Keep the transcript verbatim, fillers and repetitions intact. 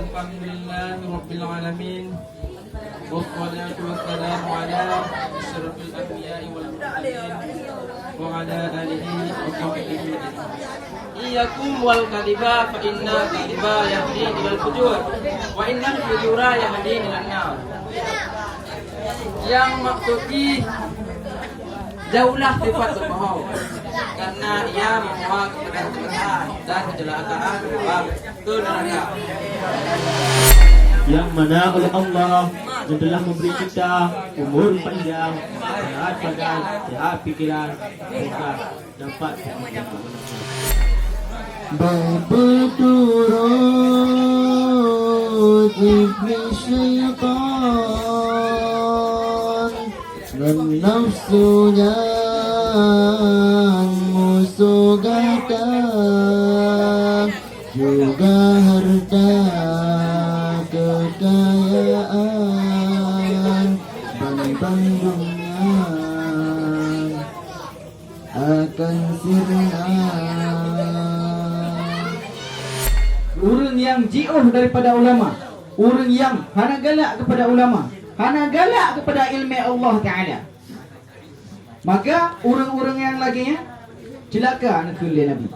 Alhamdulillahirabbil alamin. Wassalatu wassalamu ala asyrafil anbiya'i wal mursalin wa ala alihi wa sahbihi ajma'in. Iyyakum wal kadhiba fa innal kadhiba yahdi ilal fujur wa innal fujura yahdi ilan nar. Yang maksud jih, jauhlah sifat berbohong, karena ia membawa kepada kecelakahan dan kecelakaan bagi ke neraka. Yang mana oleh Allah yang telah memberi kita umur panjang, sehat badan, sehat pikiran, sehingga dapat berturut iblis syaitan. Ngon nafsu nyang musoh gata, juga harta kekayaan, ban bandum nyan akan sirna. Ureuëng nyang jiôh daripada ulama, ureuëng nyang hana galak kepada ulama, hana galak kepada ilmu Allah Taala, maka ureuëng-ureuëng nyang lagée nyan ceulaka, neukheun lé Nabi.